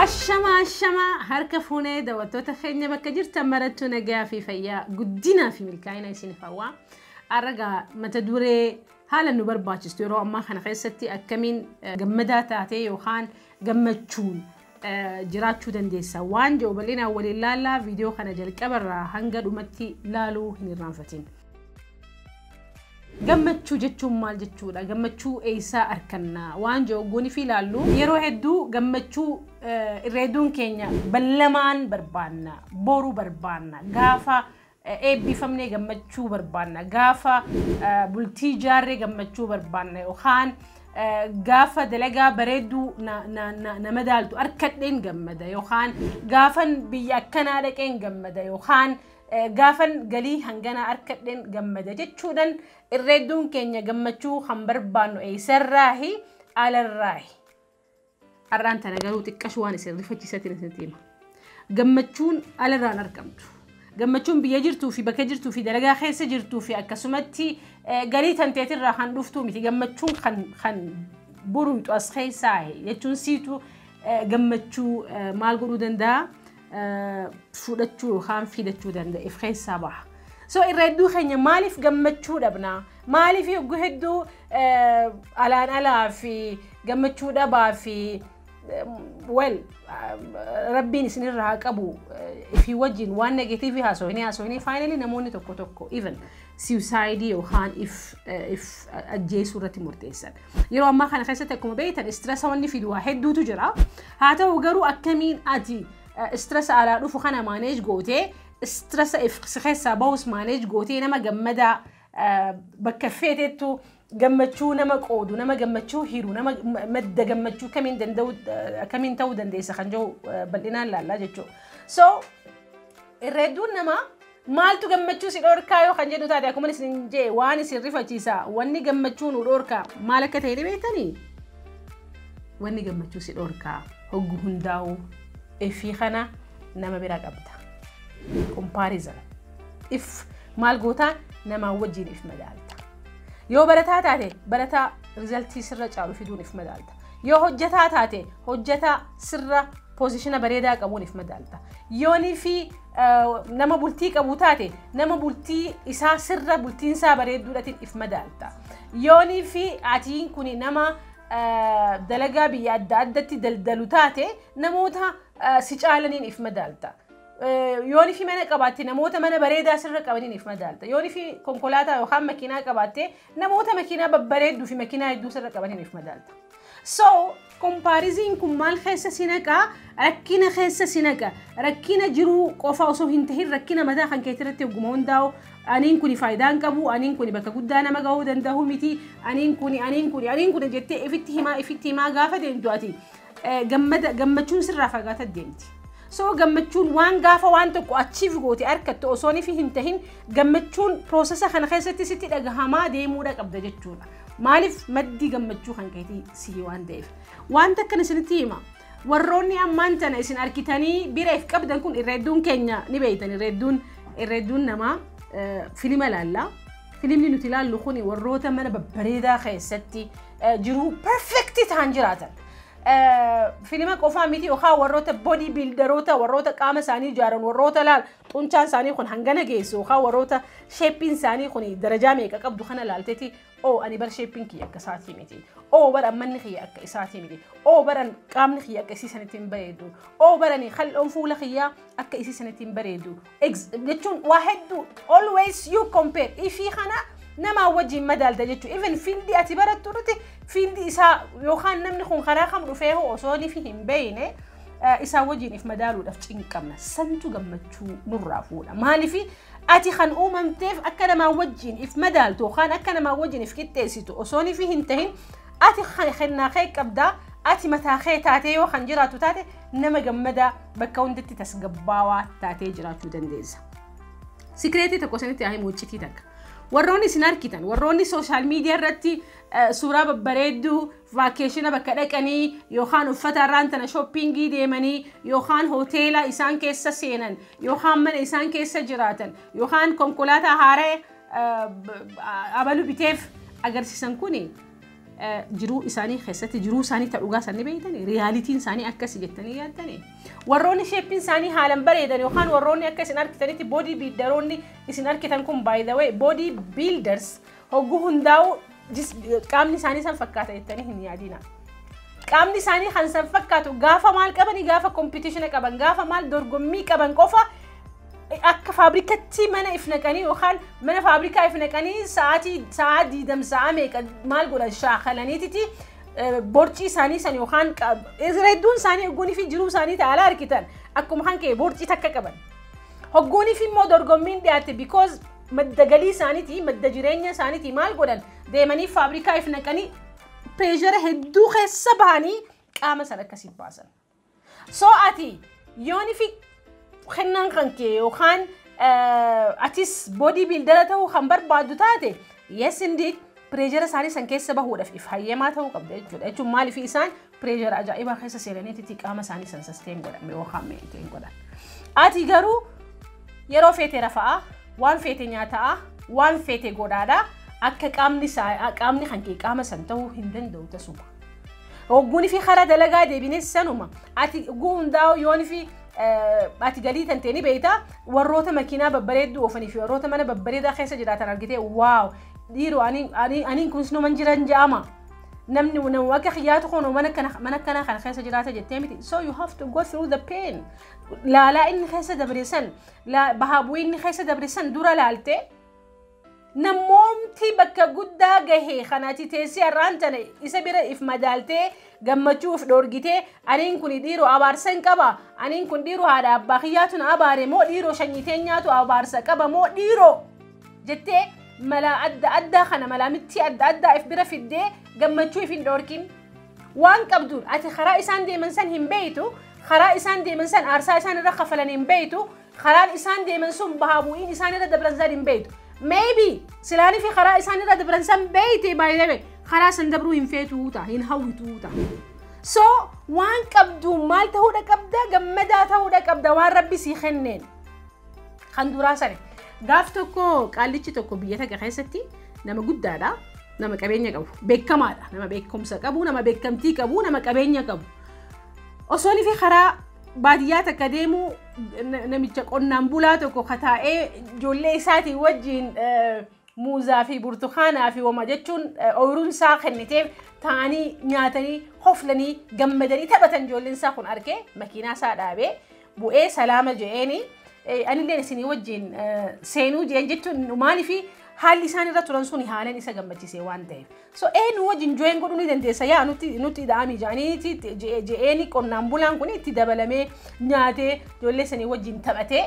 Ashamaa, ashamaa, harka fuunee daawwattoota keenya bakka jirtan marattuu, nagaa fi fayyaa, guddinaa fi milkaa'ina isiniif hawwaa. Har'a mata duree haala nu barbaachistu, yeroo ammaa kana keessatti akkamiin gammadaa taatee yookaan gammachuun jiraachuu dandeessa waan jedhu bal'inaan waliin laallaa. Viidiyoo kana jalqabarraa hanga dhumatti laaluu hin irraanfatin. Gammachuu jechuun maal jechuudha? Gammachuu eessaa arganna? Waan jedhu goonii fi ilaallu, yeroo hedduu gammachuu irra hedduun keenya ballamaan barbaanna, boruu barbaanna, gaafa eebbifamnee gammachuu barbaanna, gaafa bultii ijaarree gammachuu barbaanna, yookaan gaafa dalagaa bareedduu nama daaltu harkadheen gammada, yookaan gaafan biyya akkanaa dhaqeen gammada, yookaan gaafan galii hanganaa harkadheen gammada jechuudhaan irra hedduun keenya gammachuu kan barbaannu eessarraahi? Alarraahi. Har'aan tana garuu xiqqashu waan isin rifachiisatiin isinitti hima. Gammachuun alarraan argamtu. Gammachuun biyya jirtuu fi bakka jirtuu fi dalagaa keessa jirtuu fi akkasumatti galii tanteetirraa kan dhuftuu miti. Gammachuun kan boruyxu as keessaa jechuun siitu gammachuu maal godhuu danda'a? Fudhachuu yookaan fidachuu danda'a, if keessaa baha. So irra hedduu keenya maaliif gammachuu dhabnaa? Maaliif yogguu hedduu alaan alaa fi gammachuu dhabaa fi, well, rabbiin isinirraa haa qabu, ifii wajjin waan negative haasofnee haasofnee finally namoonni tokko tokko even suicide yookaan if ajjeesuu irratti murteessan. Yeroo ammaa kana keessatti akkuma beektan stress wanni fidu waa hedduutu jira. Haa ta'u garuu akkamiin ati stress alaa dhufu kana manage gootee, stress if si keessaa bahus manage gootee, nama gammadaa, bakka feetettu gammachuu nama qoodu, nama gammachuu hiru, nama madda gammachuu kamiin danda'u, akkamiin ta'uu dandeessa kan jiru bal'inaan laallaa jechuudha. So irra hedduun namaa maaltu gammachuu si dhorkaa yoo kan jedhu taate, akkuma isin jee waan isin rifachiisa, wanni gammachuu nu dhorkaa maal akka ta'e ni beektanii? Wanni gammachuu si dhorkaa hoggu hundaa'u ifii kana nama bira qabda. Comparison. If maal gootaa? Namaa wajjin if madaalta. Yoo barataa taate, barataa result sirra caalu fiduun if madaalta. Yoo hojjetaa taate, hojjetaa sirra position bareedaa qabuun if madaalta. Yoonii fi nama bultii qabu taate, nama bultii isaa sirra bultiin isaa bareedduudhatiin if madaalta. Yoonii fi atiin kun nama dalagaa biyya adda addatti daldalu taate, namoota si caalaniin if madaalta. Yoonii fi mana qabaatte, namoota mana bareedaa sirra qabaniin if madaalta. Yoonii fi konkolaataa yookaan makiinaa qabaatte, namoota makiinaa babbareedduu fi makiinaa hedduu sirra qabaniin if madaalta. So comparison kun maal keessa si naqaa? Rakkina keessa si naqa. Rakkina jiruu qofa osoo hin tahin, rakkina mataa kan keetii irratti hogguma hundaa'u, aniin kuni faayidaa hin qabu, aniin kuni bakka guddaa nama gahuu danda'u miti, aniin kuni, aniin kuni, aniin kuni jettee ifitti himaa ifitti himaa gaafa deemtu, ati gammada gammachuun sirraa fagaata deemti. So gammachuun waan gaafa waan tokko achiif goote harkattu osoo fi hin tahin, gammachuun process kana keessatti sitti dhagahamaa deemuudha qabda jechuudha. Maaliif? Maddi gammachuu kan keetii sii waan ta'eef. Wanta akkana isinitti hima. Warroonni ammaan tana isin arkitanii bira if qabdan kun, irra hedduun keenya ni beeytan, irra hedduun namaa filima laallaa. Filimni nuti ilaallu kun warroota mana babbareedaa keessatti jiruu perfect ta'an jiraatan. Filima qofaa miti, yookaan warroota body builderoota, warroota qaama isaanii ijaaran, warroota laal xuncaan isaanii kun hangana geessu, yookaan warroota shapeiin isaanii kun darajaa meeqa qabdu kana laalteeti, "Oo, ani bar shapeiin kiyya akka isaatii miti. Oo, bar ammanni kiyya akka isaatii miti. Oo, baran qaamni kiyya akka isii sanitti hin bareedu. Oo, barani kal'oon fuula kiyyaa akka isii sanitti hin bareedu," jechuun waa hedduu always you compare, ifii kana namaa wajjin madaalta jechuudha. Even field ati barattu irratti field isaa yookaan namni kun karaa kam dhufee hoo osoo inni hin beekne isaa wajjin if madaaluudhaaf cinqamna. Santu gammachuu nurraa fuudha. Maaliif? Ati kan uumamteef akka namaa wajjin if madaaltu yookaan akka namaa wajjin if qixxeessitu osoo inni hin tahin, ati kennaa kee qabdaa, ati mataa kee taatee yoo kan jiraatu taate, nama gammadaa, bakka hundatti tasgabbaawaa taatee jiraachuu dandeessa. Secret tokko sanitti haa himu, iccitii takka. Warroonni isin arkitan, warroonni social media irratti suuraa babbareedduu vacation bakka dhaqanii yookaan uffata irraan tana shopping deemanii yookaan hoteela isaan keessa seenan yookaan mana isaan keessa jiraatan yookaan konkolaataa haaraa abalu biteef agarsiisan kuni Jiruu isaanii keessatti jiruu isaanii ta dhugaa isaanii beeytanii, realityn isaanii akkasi jettanii yaaddanii. Warroonni shapeiin isaanii haalan bareedan yookaan warroonni akka isin argitanitti body builderoonni isin argitan kun, by the way, body builders hogguu hundaa'u qaamni isaanii san fakkaata jettanii hin yaadina. Qaamni isaanii kan san fakkaatu gaafa maal qabanii, gaafa competition qaban, gaafa maal dorgommii qaban qofa akka faabrikatti mana if naqanii yookaan mana faabrikaa if naqanii sa'aatii sa'aa 20 sa'a meeqa maal godhan shaakalaniititi borcii isaanii san yookaan hedduun isaanii hogguunii fi jiruu isaanii ta'ala argitan akkuma kan ka'e borcii takka qaban. Hogguunii fi immoo dorgommiin dhiyaatte, because madda galii isaaniiti, madda jireenya isaaniiti, maal godhan, deemanii faabrikaa if naqanii pressure hedduu keessa bahanii qaama san akkasii baasan. So ati yooni fi kennaan kan kee yookaan atis body builder ta'uu kan barbaaddu taate, yes indeed, pressure isaanii san keessa bahuudhaaf if hayyamaa ta'uu qabda jechuudha. Jechuun maaliif isaan pressure ajaa'ibaa keessa seenaniiti qaama isaanii san sustain godhan yookaan maintain godhan. Ati garuu yeroo feete rafa'aa, waan feete nyaataa, waan feete godhaadhaa, akka qaamni isaa qaamni kan kee qaama san ta'uu hin danda'u tasuma. Hogguun fi karaa dalagaa deebines sanuma. Ati hogguu hundaa'u yoon fi ati galii tantee ni beeyta, warroota makiinaa babbareedduu oofanii fi warroota mana babbareedaa keessa jiraatan argitee, "Wow, dhiiroo, aniin kunis numan jiran je'ama. Namni nama akka xiyyaatu kun mana kana kana keessa jiraata," jettee miti. So you have to go through the pain. Laalaa inni keessa dabre san, bahaa bu'ii inni keessa dabre san dura laaltee, namoomti bakka guddaa gahee kanaati teessee har'aan tana isa bira if madaaltee gammachuu if dhoorgitee, "Aniin kun dhiiroo abaarsa hin qaba, aniin kun dhiiroo haadha abbaa kiyyaatu na abaare moo, dhiiroo shanyiteen nyaatu abaarsa qaba moo dhiiroo," jettee malaa adda addaa kana, malaa mitti adda addaa if bira fiddee gammachuu if hin dhoorkin. Waan qabduun ati karaa isaan deeman san hin beeytu, karaa isaan deeman san aarsaa isaan irra kafalan hin beeytu, karaan isaan deeman sun bahaa bu'iin isaan irra dabran san hin beeytu. Maybe silaanii fi karaa isaan irra dabran san beeyte, baay'ee karaa san dabruu hin feetuu ta'a, hin hawwituu ta'a. So waan qabdu maal ta'uudha qabda? Gammadaa ta'uudha qabda waan Rabbi sii kenneen. Kan duraa sani. Gaaf tokko qaallichi tokko biyya takka keessatti nama guddaadha. Nama qabeenya qabu. Beekamaadha. Nama beekumsa qabu, nama beekamtii qabu, nama qabeenya qabu. Osoo fi karaa baadiyyaa takka deemu namicha qonnaan bulaa tokko kataa'ee ijoollee isaatii wajjin muuzaa fi burtukaanaa fi wama jechuun ooyiruun isaa kenniteef ta'anii nyaatanii hoflanii gammadanii taphatan ijoolleen isaa kun arkee makiinaa isaa dhaabee bu'ee salaama je'eeni, "Anilleen isinii wajjin seenuu," jeen. Jechuun maaliifi haalli isaan irra turan sun haalaan isa gammachisee waan ta'eef. So eenyu wajjin join godhuu ni dandeessa, yaa nutti ida'amii jedhanii je'eeni. Qonnaan bulaan kun itti dabalamee nyaatee ijoollee sanii wajjin taphatee,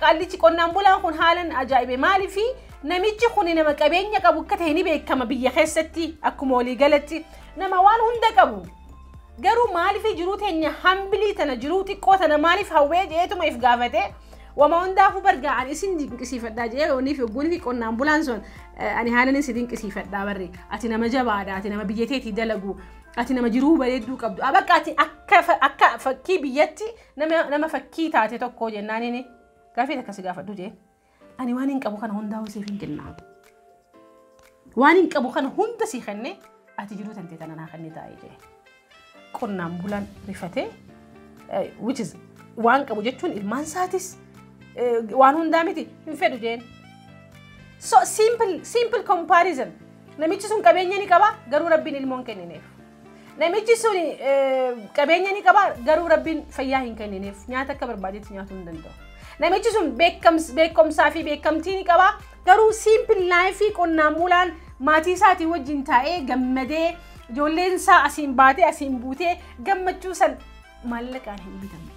qaallichi qonnaan bulaan kun haalaan ajaa'ibe. Maaliifi namichi kun nama qabeenya qabu akka ta'e ni beekama biyya keessatti, akkuma waliigalatti nama waan hunda qabu. Garuu maaliif jiruu teenya humble tana, jiruu xiqqoo tana maaliif hawwee jeetuma if gaafate. Wama hundaafuu bargaa ani isin dinqisiifadhaa jee. Yoonii fi ogguunii fi qonnaan bulaan sun, "Ani haalan isin dinqisiifadhaa barre, ati nama jabaadha, ati nama biyya teetii dalagu, ati nama jiruu bareedduu qabdu, bakka ati akka fakkii biyyatti nama fakkii taate tokko," jennaaniin, "Gaafii akkasi gaafadhu," jee, "ani waan hin qabu kana hundaa'uu siif hin kennaa, waan hin qabu kana hunda sii kenne, ati jiruu tantee tana naa kenne taa'ee," jee. Qonnaan bulaan rifatee, which is waan qabu jechuun ilmaan isaatis waan hundaa miti, "Hin fedhu," jeen. So simple, simple comparison. Namichi sun qabeenya ni qaba, garuu Rabbiin ilmoon kennineef. Namichi sun qabeenya ni qaba, garuu Rabbiin fayyaa hin kennineef, nyaata akka barbaadetti nyaatuu hin danda'u. Namichi sun beekumsaa fi beekamtii ni qaba, garuu simple life qonnaan bulaan maatii isaatii wajjin taa'ee gammadee ijoolleen isaa asiin baatee asiin buutee gammachuu san maallaqaan hin bitamtu.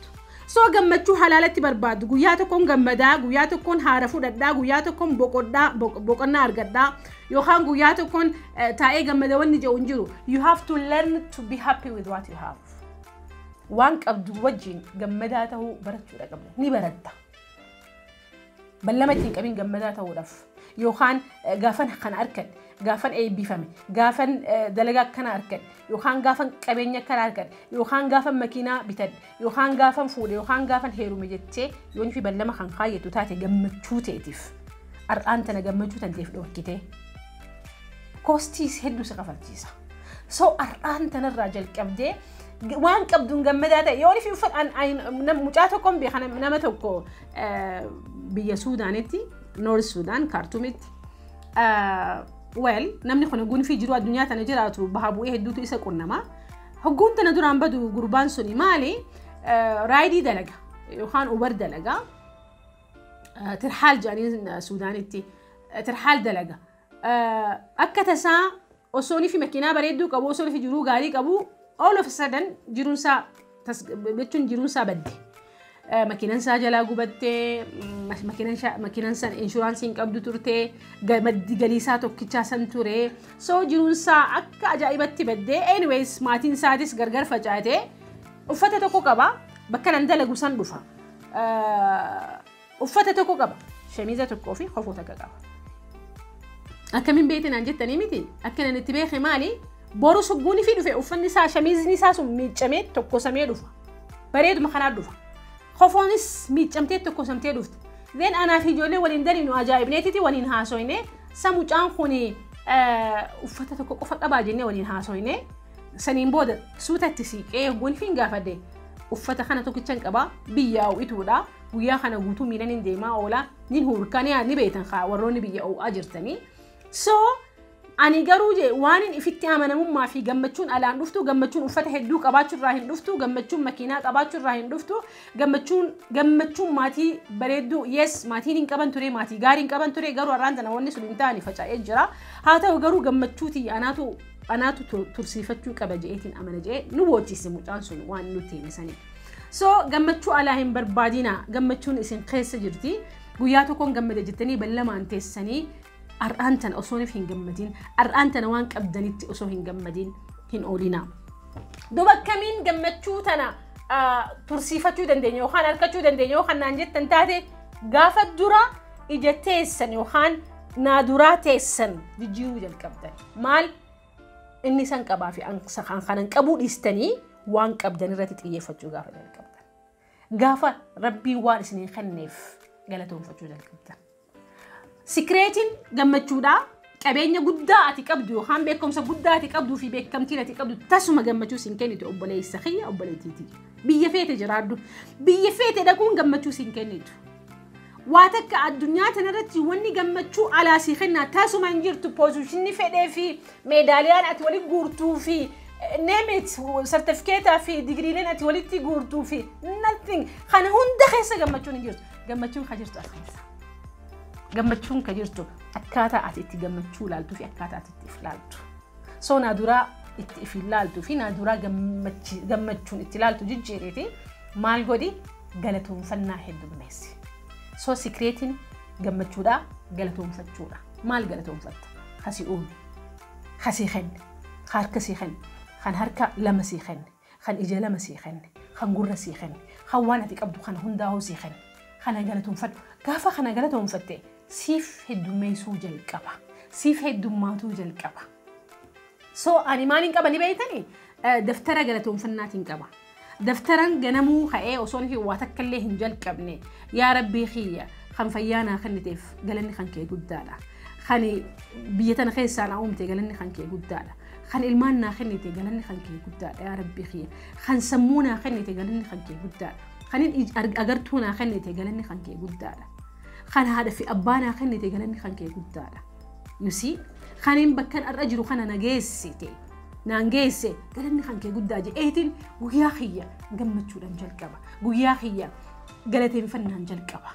So gammachuu halaalatti barbaaddu, guyyaa tokkoon gammadaa, guyyaa tokkoon haara fudhadhaa, guyyaa tokkoon boqodhaa, boqonnaa argadhaa yookaan guyyaa tokkoon taa'ee gammada wanni jedhu hin jiru. You have to learn to be happy with what you have. Waan qabdu wajjin gammadaa ta'uu barachuudha qabda. Ni baratta. Ballama ittiin qabin gammadaa ta'uudhaaf yookaan gaafan kana argadhe, gaafan eebbifame, gaafan dalagaa akkana argadhe, yookaan gaafan qabeenya akkana argadhe, yookaan gaafan makiinaa bitadhe, yookaan gaafan fuudhe, yookaan gaafan heerume jettee yoon fi ballama kan kaayyatu taate, gammachuu ta'eetiif har'aan tana gammachuu tanteef dhorkite cost hedduu si kafalchiisa. So har'aan tanarraa jalqabdee waan qabduun gammadaa ta'e yoo fi uffata mucaa tokkoon beekan nama tokko biyya Suudaanitti, North Suudaan, Kaartuumitti. Well, namni kun hogguun fi jiru addunyaa tana jiraatu baha bu'ee hedduutu isa qunnama. Hogguun tana duraan badu gurbaan suni maali? Ride dalaga yookaan Uber dalaga. Tirhaal jedhanii Suudaanitti tirhaal dalaga. Akka tasaa osoo fi makiinaa bareedduu qabu, osoo fi jiruu gaarii qabu, all of a sudden jiruunsaa jechuun jiruunsaa badde. Makiinaan isaa jalaa gubattee, makiinaan san inshuraansii hin qabdu turte, maddi galii isaa tokkichaa san ture. So jiruunsaa akka ajaa'ibatti baddee, anyways maatiin isaatis gargar facaatee uffata tokko qaba, bakka nan dalagu san dhufa. Uffata tokko qaba, shamiiza tokkoo fi kofoo takka qaba. Akkamiin beekte naan jettanii miti? Akka nan itti beeke maali? Boru sugguun fi dhufe uffanni isaa shamiizni isaa sun miiccamee tokkosamee dhufa. Bareeduma kanaa dhufa. Kofoonis miiccamtee tokkosamtee dhufte. Then anaa fi ijoollee waliin daliinu ajaa'ibneetiti waliin haasoyne sa mucaan kun uffata tokko qofa qabaa jennee waliin haasoyne. Saniin booda suutatti siiqee hogguun fi hin gaafadhe, uffata kana tokkichan qabaa, biyya hawwituudha, guyyaa kana guutuu miilan hin deemaa oola, nin hurkanii ni beektan warroonni biyya ho'aa jirtanii. So ani garuu je waan hin ifitti amanamummaa fi gammachuun alaan dhuftu, gammachuun uffata hedduu qabaachuu irraa hin dhuftu, gammachuun makiinaa qabaachuu irraa hin dhuftu, gammachuun maatii bareedduu, yes, maatiin hin qaban ture, maatii gaarii hin qaban ture, garuu har'aan tana wanni sun hin taane, faca'ee jira. Haa ta'u garuu gammachuuti anaatu tursiifachuu qaba je'eetiin amana je'ee nu boojjise mucaan sun waan nutti hime sanii. So gammachuu alaa hin barbaadina, gammachuun isin keessa jirti. Guyyaa tokkoon gammada jettanii ballamaan teessanii har'aan tana osoo hin gammadin, har'aan tana waan qabdanitti osoo hin gammadin hin oolina. Duba akkamiin gammachuu tana tursiifachuu dandeenya yookaan harkachuu dandeenya yookaan naan jettan taate, gaafa dura ija teessan yookaan naaduraa teessan jijjiiruu jalqabdan. Maal inni san qabaa fi kanan qabuu dhiistanii waan qabdan irratti xiyyeeffachuu gaafa jalqabdan. Gaafa Rabbiin waan isinii kenneef galatoonfachuu jalqabdan. Secretiin gammachuudhaa qabeenya guddaa ati qabdu yookaan beekumsa guddaa ati qabduu fi beekamtiin ati qabdu tasuma gammachuu siin kennitu, obboleessa kiyya, obboleettiiti. Biyya feete jiraadhu. Biyya feete dhaquun gammachuu siin kennitu. Waa takka addunyaa tanarratti wanni gammachuu alaa sii kennaa tasuma hin jirtu. Positionni fedhee fi meedaaliyaan ati walitti guurtuu fi name it, sartifikeetaa fi digiriileen ati walitti guurtuu fi nothing, kana hunda keessa gammachuun hin jirtu. Gammachuun ka jirtu as keessa. Gammachuun ka jirtu akkaataa ati itti gammachuu ilaaltuu fi akkaataa ati itti if ilaaltu. So naaduraa itti if ilaaltuu fi naaduraa gammachuun itti ilaaltu jijjiireeti maal godhi? Galatoonfannaa heddummeessi. So secretiin gammachuudhaa galatoonfachuudha. Maal galatoonfatta? Kasii uume, kasii kenne, harka sii kenne, kan harka lama sii kenne, kan ija lama sii kenne, kan gurra sii kenne, kan waan ati qabdu kana hundaa'uu sii kenne. Kana galatoonfadhu. Gaafa kana galatoonfatte siif heddummeessuu jalqaba. Siif heddummaatuu jalqaba. So ani maaliin qaba ni beektanii? Daftara galatoonfannaatiin qaba. Daftaran ganamuu ka'ee osoo fi waa takka illee hin jalqabne, yaa Rabbii kiyya, kan fayyaa naa kenniteef galanni kan kee guddaadha. Kan biyya tana keessaa naa uumte galanni kan kee guddaadha. Kan ilmaan naa kennite galanni kan kee guddaadha, yaa Rabbii kiyya. Kan sammuu naa kennite galanni kan kee guddaadha. Kan agartuu naa kennite galanni kan kee guddaadha. Kan haadha fi abbaa naa kennite galanni kan kee guddaadha. You see? Kan bakkan har'a jiru kana na geessite, naan geesse, galanni kan kee guddaa jedheetiin guyyaa kiyya gammachuudhaan jalqaba. Guyyaa kiyya galateeffannaan jalqaba.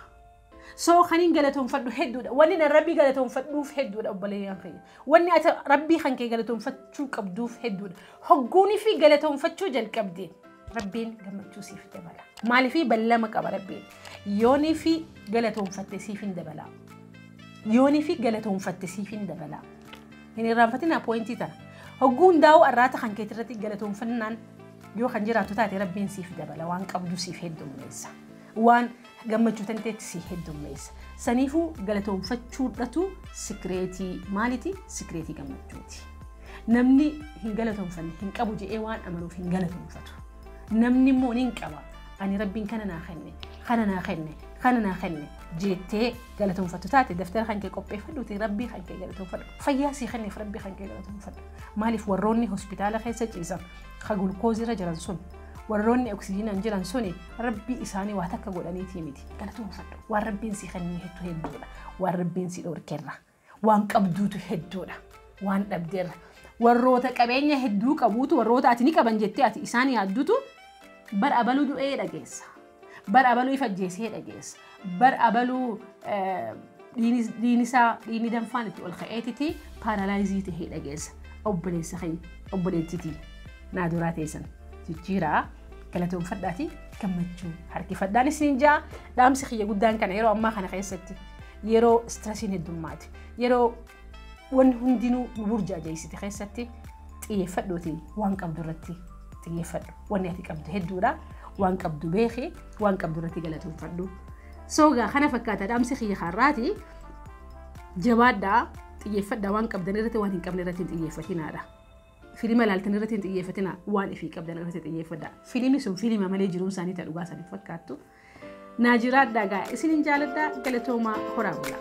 So kaniin galatoonfadhu hedduudha. Wanni nan Rabbii galatoonfadhuuf hedduudha, obboleeyyan kiyya. Wanni ati Rabbii kan kee galatoonfachuu qabduuf hedduudha. Hogguunii fi galatoonfachuu jalqabde Rabbiin gammachuu siif dabala. Maaliifii ballama qaba Rabbiin. Yoonii fi galatoonfatte siif hin dabala. Yoonii fi galatoonfatte siif hin dabala. Hin irraanfatinaa pointii tana. Hogguu hundaa'uu arraata kan keetii irratti galatoonfannaan yoo kan jiraatu taate Rabbiin siif dabala, waan qabdu siif heddummeessa. Waan gammachuu tanteetti siif heddummeessa. Saniifuu galatoonfachuudhatu secretii maaliiti? Secretii gammachuuti. Namni hin galatoonfanne hin qabu jedhee waan amanuuf hin galatoonfatu. Namni immoo ni qaba. Ani Rabbiin kana naa kenne, kana naa kenne, kana naa kenne. Jettee galatoonfattu taate, daftara kan kee qopheeffadhuuti Rabbii kan kee galatoonfadhu. Fayyaa sii kenneef Rabbii kan kee galatoonfadhu. Maaliif warroonni hospitaala keessa ciisan, ka gulkooziirra jiran sun, warroonni oksijiinaan jiran suni Rabbii isaanii waa takka godhaniitii miti. Galatoonfadhu. Waan Rabbiin sii kennee hedduu hedduudha. Waan Rabbiin sii dhorkeerra. Waan qabduutu hedduudha. Waan dhabdeerra. Warroota qabeenya hedduu qabuutu, warroota ati ni qaban jettee ati isaan yaaddutu, bar abaluu du'ee dhageessa. Bar abaluu ifa ajjeesee dhageessa. Bar abaluu dhiinisaa dhiini danfaan itti ol ka'eetiti paralyze tahee dhageessa. Obboleessa kee, obboleettitii naa duraa teessan jijjiiraa, galatoonfadhaati, gammachuu harkifadhaan isin jaa. Dhaamsi kiyya guddaan kana. Yeroo ammaa kana keessatti, yeroo stressiin heddummaati, yeroo wanni hundinuu nu burjaajeessite keessatti, xiyyeeffadhuuti waan qabdu irratti xiyyeeffadhu. Wanni ati qabdu hedduudha. Waan qabdu beeki, waan qabdu irratti galatoonfadhu. Soogaa kana fakkaata dhaamsi kiyya har'aati. Jabaadhaa, xiyyeeffadhaa waan qabdan irratti, waan hin qabne irratti hin xiyyeeffatinaadha. Filima ilaaltan irratti hin xiyyeeffatinaa, waan ifii qabdan irratti xiyyeeffadhaa. Filimi sun filima malee jiruun isaanii ta'uu dhugaa isaanii fakkaattu. Naa jiraadhaa gaa, isinin jaaladhaa, galatoomaa, horaa bulaa.